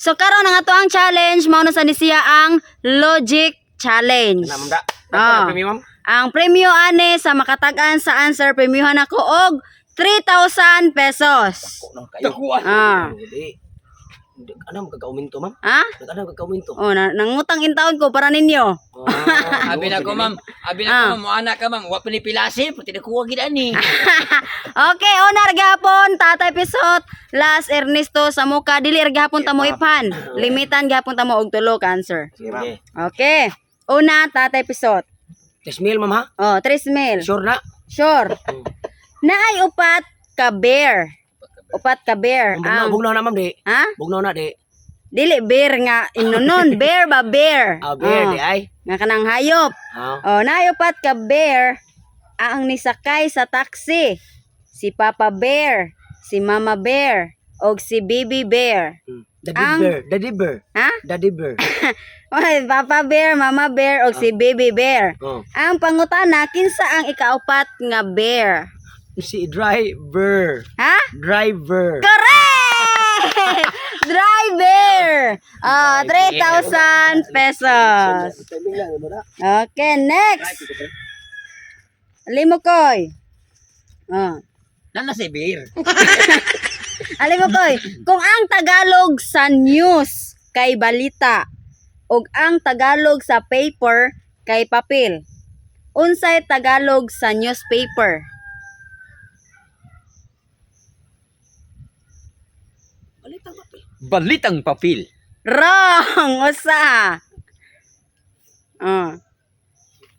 So karon ang ato ang challenge mao na sa ni siya ang logic challenge. Na, ma'am da. Ah. Ah. Ma'am. Ang premyo ane sa makatag-an sa answer, premyohan ako og 3,000 pesos. Nang kayo. Dakuan. Ah. Hindi. Hindi. Ano magkakauminto, ma'am? Ha? Ano magkakauminto? Oh, na, nangutang intawon ko para ninyo. Ah, Abi na ko, ma'am. Abi na ko, ma'am. Muana ka, ma'am. Wa pa ni pilasi. Pati nakuha gid ani. Okay, una ra gihapon Tatay Pisot, last Ernesto sa muka, dili ra gihapon ta mo iphan. Limitan gihapon ta mo og tulo ka answer. Sige, ma'am. Okay. Una, Tatay Pisot. 3 mil, ma'am, ha? Oh, 3 mil. Sure na? Sure. Naay upat ka bear. Upat ka bear. Bugnaw, Ang, bugnaw na, ma'am, di. ha? Bugnaw na, di. Dili bear nga inunon, bear ba bear? Ah, beer, Oh, di ay. nga kanang hayop. Ah. Oh, naay upat ka bear ang nisakay sa taxi. Si Papa Bear, si Mama Bear, og si Baby Bear. The Ang- bear, the bear. Ha? Daddy bear. Oy, Papa Bear, Mama Bear, og si Baby Bear. Oh. Ang pangutana, kinsa ang ikaupat nga bear? Si driver. Ha? Driver. Correct! Driver! Ah, 3,000 pesos. Okay, next. Limukoy. Ah. Nana si beer. Alimukoy, kung ang Tagalog sa news kay balita ug ang Tagalog sa paper kay papel, unsay Tagalog sa newspaper? Balitang papel. Wrong! Usa! Ah.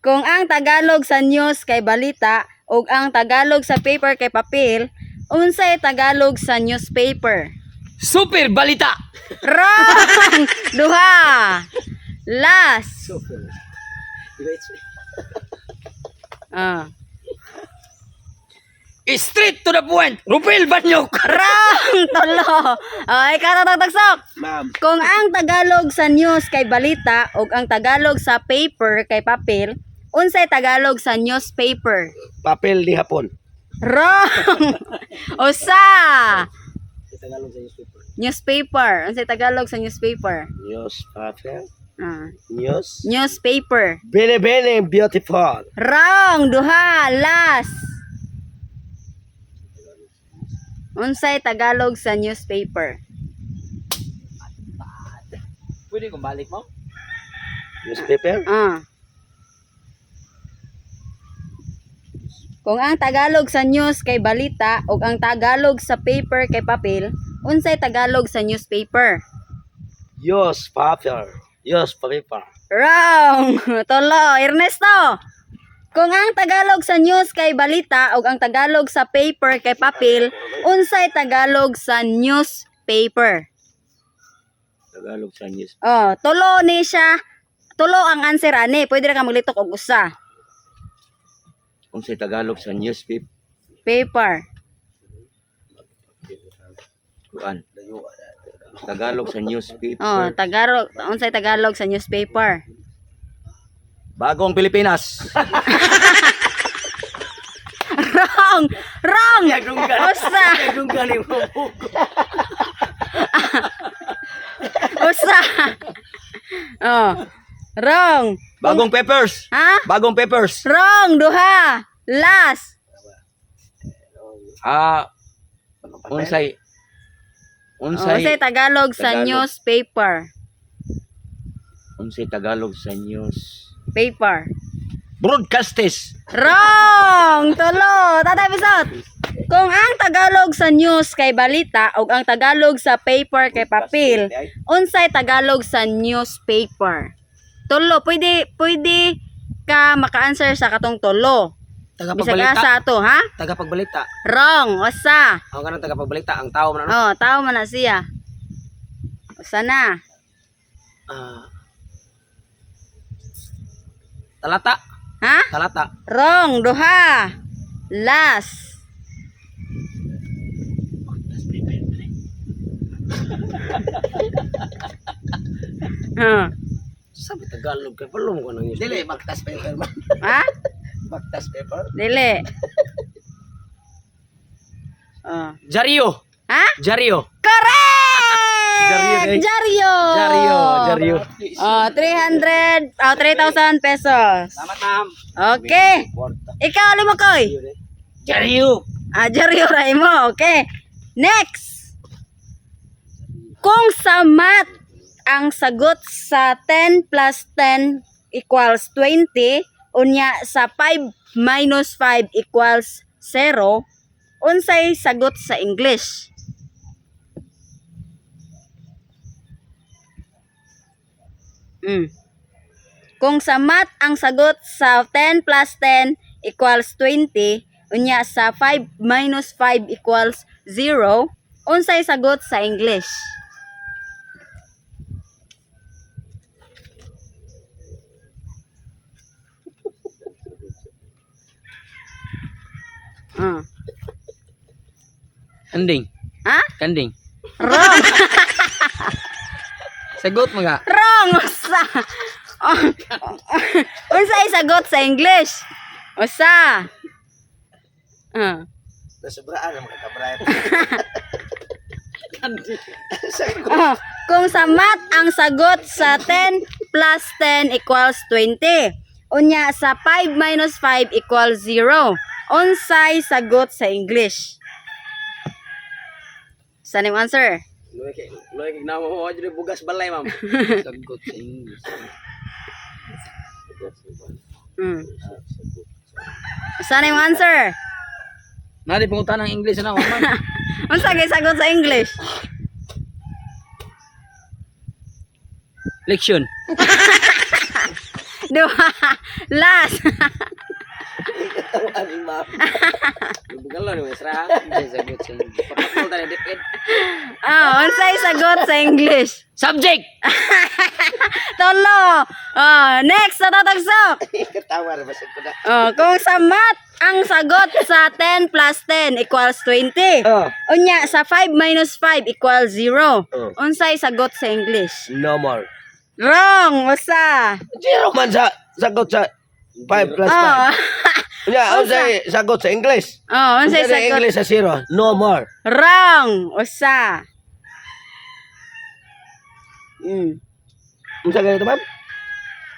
Kung ang Tagalog sa news kay balita ug ang Tagalog sa paper kay papel, unsay Tagalog sa newspaper? Super balita. Wrong! Duha! Last! Super. Ah. Straight to the point. Rupel Banyok. Wrong! Tulo! Okay, katatagtagsok! Ma'am. Kung ang Tagalog sa news kay balita ug ang Tagalog sa paper kay papel, unsay Tagalog sa newspaper? Papel di hapon. Wrong! Usa! Tagalog sa newspaper. Newspaper. Unsay Tagalog sa newspaper? News papel. Ah. News. Newspaper. Bene bene beautiful. Wrong! Duha! Last! Unsay Tagalog sa newspaper? Pwede kong balik mo? Newspaper? Ah. Kung ang Tagalog sa news kay balita ug ang Tagalog sa paper kay papel, unsay Tagalog sa newspaper? News papel. News paper. Wrong. Tulo, Ernesto. Kung ang Tagalog sa news kay balita ug ang Tagalog sa paper kay papel, unsay Tagalog sa newspaper? Tagalog sa news. Oh, tulo ni siya. Tulo ang answer ani. Pwede ra ka maglitok og usa. Unsay Tagalog sa newspaper? Paper. Kuan. Tagalog sa newspaper. Oh, Tagalog, unsay Tagalog sa newspaper? Bagong Pilipinas. Wrong! Wrong! Usa! Usa! Oh. Wrong. Bagong papers. Ha? Bagong papers. Wrong. Duha. Last. Ah, unsay Oh, unsay unsay Tagalog sa Tagalog. newspaper? Unsay Tagalog sa news? Paper. Broadcastes. Wrong! Tulo! Tatay Pisot! Kung ang Tagalog sa news kay balita o ang Tagalog sa paper kay papel, unsay Tagalog sa newspaper? Tulo, pwede pwede ka maka-answer sa katong tulo. Bisag Tagapagbalita. asa ato, ha? Tagapagbalita. Wrong, usa. Ang kanang tagapagbalita, ang tao man ano? Oh, tao man na siya. Usa na. Ah. Talata. Ha? Talata. Wrong, duha. Last. Huh. Sabi Tagalog kay palong ko nang Dili, baktas paper man. Ha? Baktas paper. Dili. Oh. Jario. Ha? Jario. Correct! Correct! Jaryo, eh. Jaryo! Jaryo, Jaryo. Oh, 300, oh, 3,000 pesos. Salamat, ma'am. Okay. Ikaw, Limokoy. Jaryo. Ah, Jaryo ray mo. Okay. Next. Kung sa math ang sagot sa 10 plus 10 equals 20, unya sa 5 minus 5 equals 0, unsay sagot sa English? Kung sa math ang sagot sa 10 plus 10 equals 20, unya sa 5 minus 5 equals 0, unsay sagot sa English? Ah. Kanding. Ha? Kanding. Wrong. Sagot mga. Wrong. Usa. Unsay sagot sa English? Usa. Ah. Nasubraan ang mga kabrayat. Oh, kung sa math ang sagot sa 10 plus 10 equals 20. Unya sa 5 minus 5 equals 0. Unsay sagot sa English? Saan yung answer? Luwi kay luwi kay namo mo diri bugas balay, ma'am. Sagot sa English. Saan yung answer? Nari pangutan ng English na ma'am. Unsa kay sagot sa English? Leksyon. Duha. Last. Tawan ni ma'am. Bugal ni Mesra. Unsay sagot sa English. Papakol ta ni DepEd. Ah, unsay sagot sa English? Subject. Tolo. Oh, next sa tatagsok. Katawa ra basig ko na. Oh, kung sa math ang sagot sa 10 plus 10 equals 20. Oh. Unya sa 5 minus 5 equals 0. Oh. Unsay sagot sa English? No more. Wrong, usa. Zero man sa sagot sa 5 plus 5. Oh. Unya, unsay sagot sa English? Oh, unsay Unsay sa sagot? English sa zero? No more. Wrong, usa. Unsa ganito, ma'am?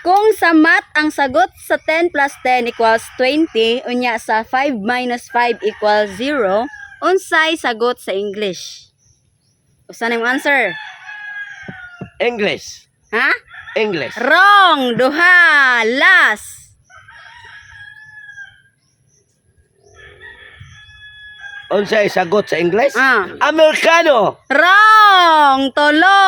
Kung sa math ang sagot sa 10 plus 10 equals 20, unya sa 5 minus 5 equals 0, unsay sagot sa English? Usa na yung answer? English. Ha? English. Wrong! Duha! Last! Unsay sagot sa English? Ah. Americano. Wrong! Tolo!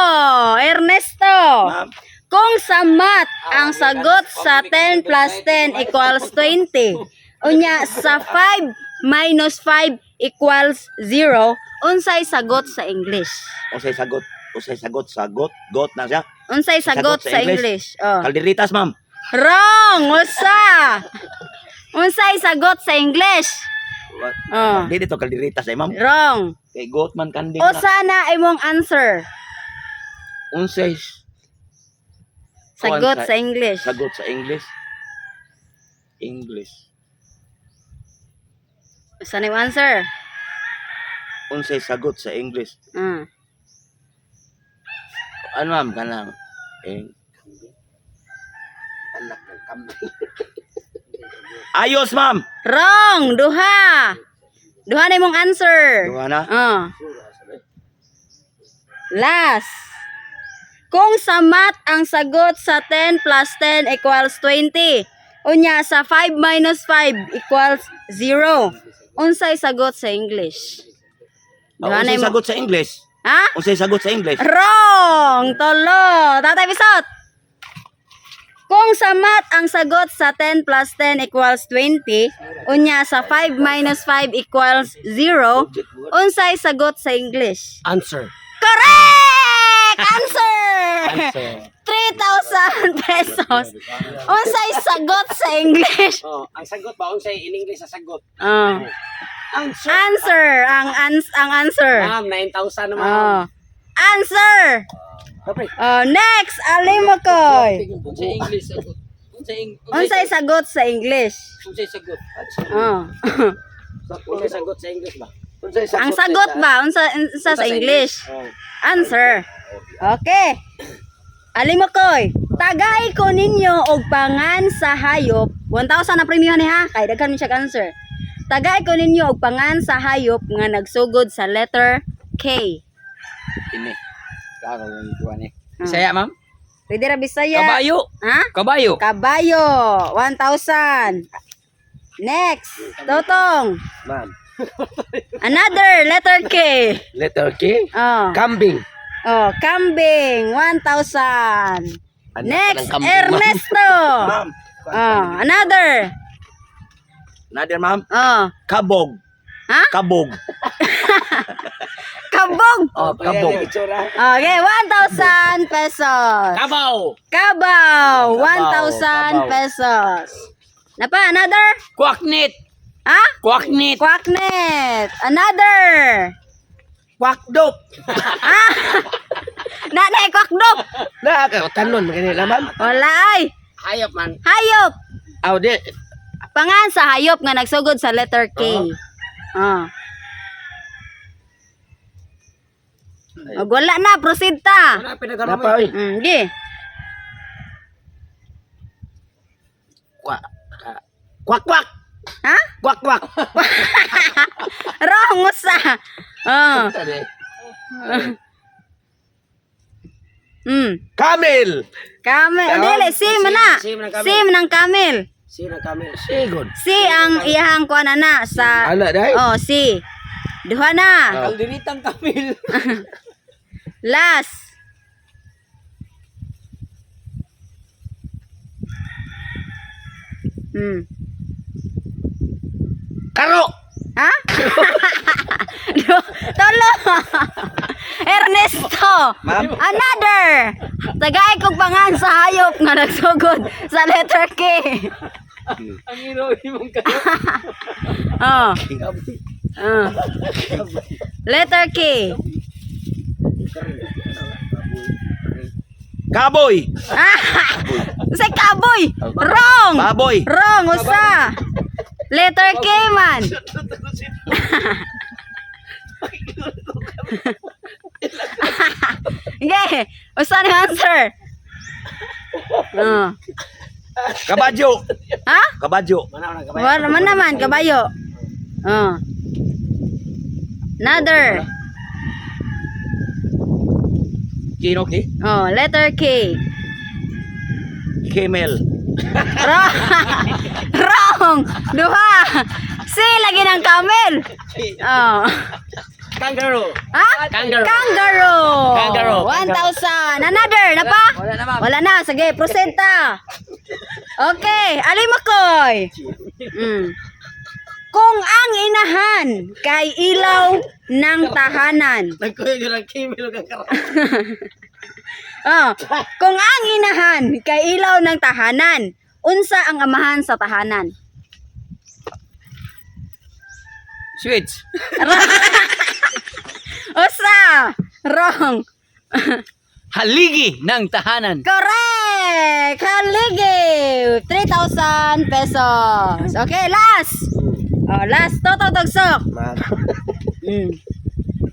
Ernesto! Ma'am. Kung sa math, ang sagot sa 10 plus 10 equals 20. Unya, sa 5 minus 5 equals 0, unsay sagot sa English? Unsay sagot? Unsay sagot? Sagot? Got na siya. Unsay sagot Sagot sa sa English? Oh. Kalderitas, ma'am. Wrong! Usa! Unsay sagot sa English? Oh. Di dito kalderitas ay, ma'am. Wrong. Kay got man kanding na. Usa na imong answer. Unsay Sagot sa English. Sagot sa English. English. Usa na imong answer. Unsay sagot sa English. Ano, ma'am, kanang eh, Anak ng kambing. Ayos, ma'am. Wrong! Duha! Duha na imong answer. Duha na. Oh. Last. Kung sa math ang sagot sa 10 plus 10 equals 20. Unya sa 5 minus 5 equals 0. Unsay sagot sa English? Oh, Duha na unsay imo- sagot sa English? Ha? Unsay sagot sa English? Wrong! Tolo! Tatay Bisot! Kung sa math ang sagot sa 10 plus 10 equals 20, unya sa 5 minus 5 equals 0, unsay sagot sa English? Answer. Correct! Answer! Answer. 3,000 pesos. Unsay sagot sa English? Oh, ang sagot ba unsay in English sa sagot? Oh. Answer. Answer! Ang answer. Ma'am, 9,000 naman. Oh. Answer! Oh, next, Alimokoy. Unsay English sagot. Unsay Unsay sagot sa English? Unsay sagot. Oh. Unsay sagot sa English ba? Unsay sagot Ang sagot ba unsa unsa sa English? Oh. Answer. Okay. Alimokoy, tagay ko ninyo og pangan sa hayop. 1,000 na premyo ni ha, kay daghan man siya answer. Tagay ko ninyo og pangan sa hayop nga nagsugod sa letter K. Ini. Klaro yung kuha ni. Ah. Bisaya, ma'am? Pwede ra Bisaya. Kabayo. Ha? Kabayo. Kabayo, 1,000. Next, Totong. Ma'am. Another letter K. Letter K. Oh. Kambing. Oh, kambing, 1,000. Anak Next, ng kambing, ma'am. Ernesto. Ma'am. Oh, another. Another, ma'am. Oh, Kabog. Ha? Kabog. Kabog. Oh, kabog. Okay, 1,000 pesos. Kabaw. Kabaw, Kabaw, 1,000 kabaw. pesos. Napa, another? Kwaknit. Ha? Kwaknit. Kwaknet. Another. Kwakdop. Nanay, kwakdop. Na, tanon kanila, ma'am. Wala ay. Hayop man. Hayop. Aw, di. Pangan sa hayop nga nagsugod sa letter K. Oh. Og wala na, proceed ta. Wala pinagano mo. Napa, oy. Gi. Kwak. Kwak, kwak. Ha? Kwak, kwak. Wrong usa. Oh. Camel. Camel. Oh, dili, sim na. Sim ng camel. Sim ng camel. Sino ang camel? Sigod. Si ang iyahang kuan na sa Ana, day. Oh, si. Duha na. Kalderitang kamil. Last. Karo. Ha? Tolo. Ernesto. Ma'am? Another. Tagay kog pangan sa hayop nga nagsugod sa letter K. Ang iro imong kayo. Oh. Oh. Letter K. Kaboy. Sa kaboy. Wrong. Baboy. Wrong usa. Letter K man. Okay. Usa ni answer. Oh. Kabadyo. Ha? Kabadyo. Manaw ng kabayo. Wala man naman kabayo. Oh. Another. Kino, ki? Oh, letter K. Camel. Wrong. Wrong. Duha. C lagi ng camel. Oh. Kangaroo. Ha? Kangaroo. Kangaroo. Kangaroo. 1,000. Another, na pa? Wala na, ma'am. Wala na. Sige, proceed ta. Okay, Alimakoy. Kung ang inahan kay ilaw ng tahanan. Nagkuha yun ang camel ug ang karo. Oh, kung ang inahan kay ilaw ng tahanan, unsa ang amahan sa tahanan? Switch. Usa! Wrong. Haligi ng tahanan. Correct! Haligi! 3,000 pesos. Okay, last. Oh, last. Toto Togsok. Ma'am.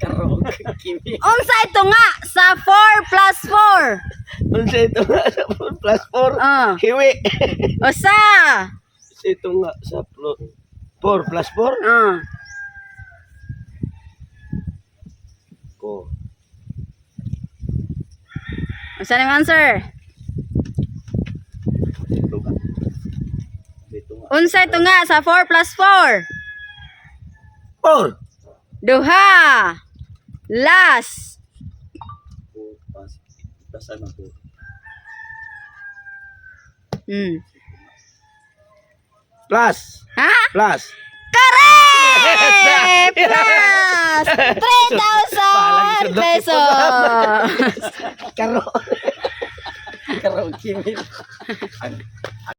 Karo. Camel. Unsa ito nga sa 4 plus 4? Unsa ito nga sa 4 plus 4? Ah. Hiwi. Usa! Unsa ito nga sa 4 plus 4? Ah. Ko. Unsa nang answer? Ito nga. Ito nga. Unsa ito nga sa 4 plus 4? 4. Duha. Last. Four plus, plus ano po? Plus. Ha? Plus. Correct! Plus 3,000 pesos. Karo. Karo camel.